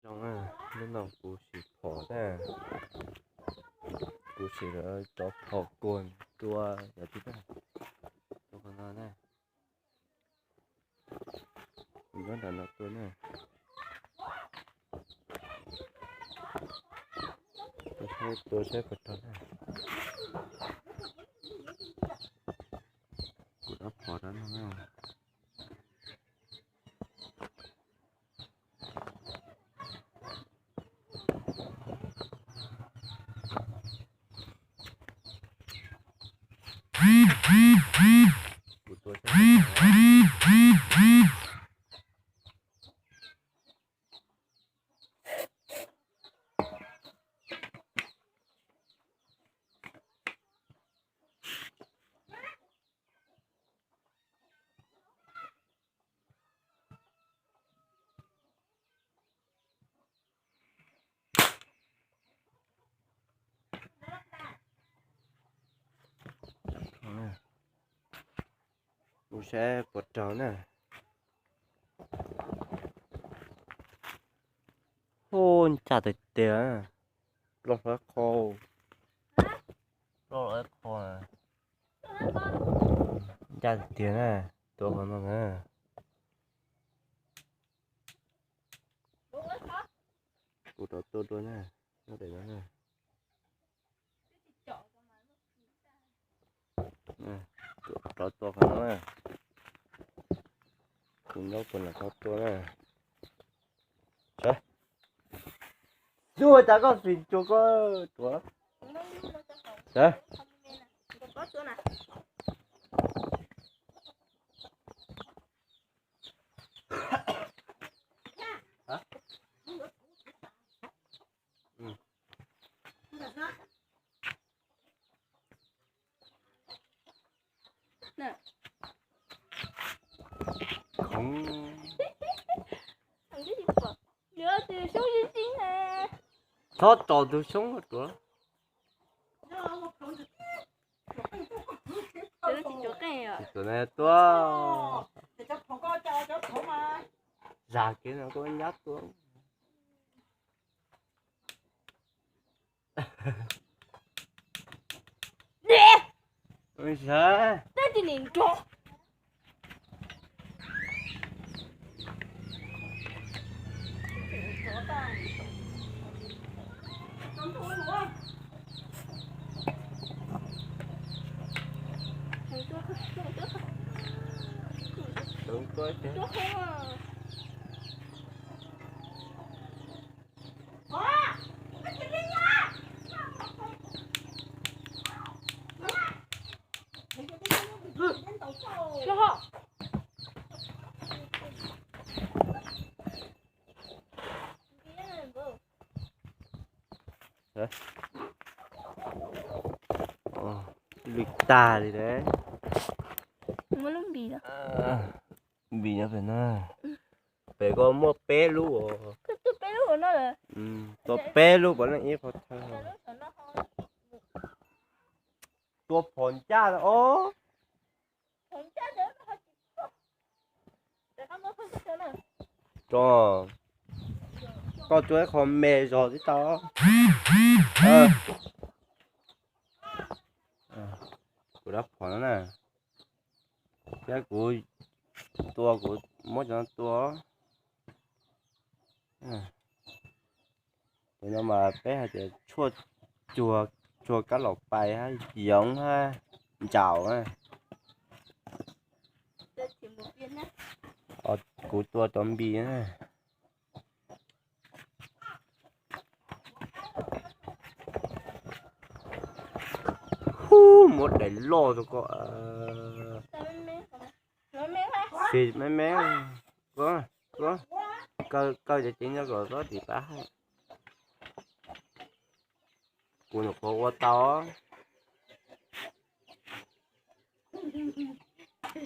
Zoo na, hnub no kuv sim phom na, kuv sim cov phom kuag tua yog tib na, tua qhov no na, kuv nyob nram no tua na, tua saib puas raug na, kuv rov phom rau no na. Kuv saib puas raug na. Hu, ncaj tiag tiag, ploj hlo qhov, ploj hlo qhov, ncaj tiag tiag na, tua qhov no na. Kuv rov tua dua na, nyob pem no na. Rov tua qhov no na. Kuv nyob puag nram qhov tua na. Xyov cas koj tsis tsuas koj tuav. Txhob tso tus xyoob tuav. Tus no tuaj. Zam kev no koj nyab tuaj. Lwj tag li. Muaj lub npis, npis nyob pem no. Pem ko muaj peb lub os. Tua peb lub puav leej ib qho chaw. Tua phom ncaj os. Tso, koj tua ib qho me zog tib tau. Kuv rab phom no na, thiab kuv tua, kuv muab cov no tua. Tus no mas peb hais tias tshuaj cuag, cuag kab laum pais hab yoov hab ntsaum na. Kuv tua cov npis na. Hub, muab daim loj rau koj. Xis me me, kaw, kaw cov cev no kom txhob dim pab hab. Kuv nyuam qhuav ua tau.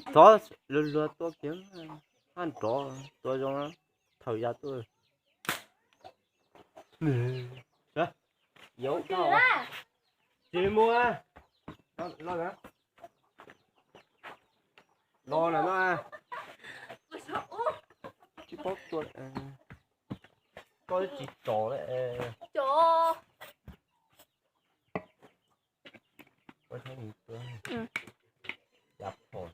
Txhob luag luag tua kiag, hab nrov tua zoo, thaum ya tuaj. Yoov tau. Tsis mus. Los lawm no. Tsis paub tua. Koj tsis tso lawm. Tso. Koj txhob mus tuaj. Yav phom.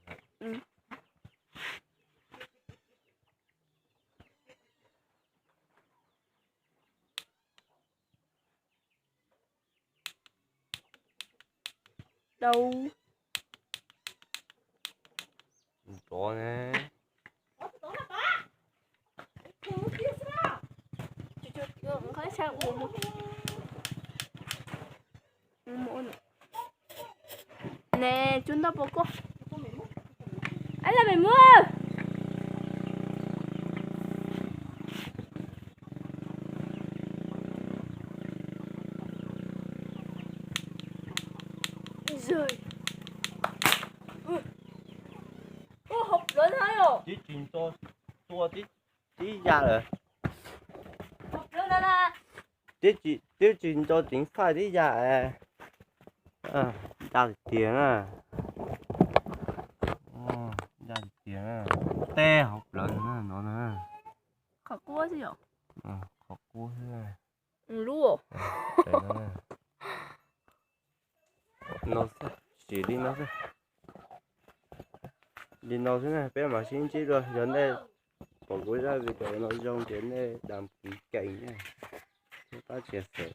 Dau. Tsov ne. Ne, cub ntau pua koj. Ab, la mem muab. Tib tsis nto tua tib yam lawm. Tib tsis nto ceev faj tib yam. Ncaj tiag na. Ncaj tiag na. Tej hauv plawv no na. Qhov qub xwb yom. Qhov qub xwb. Lub. No xwb, sim li no xwb. Li no xwb na, peb mam sib ntsib dua. Yog nej pom kuv zaj video no zoo ces nej đăng ký kênh na, thiab pab chia sẻ.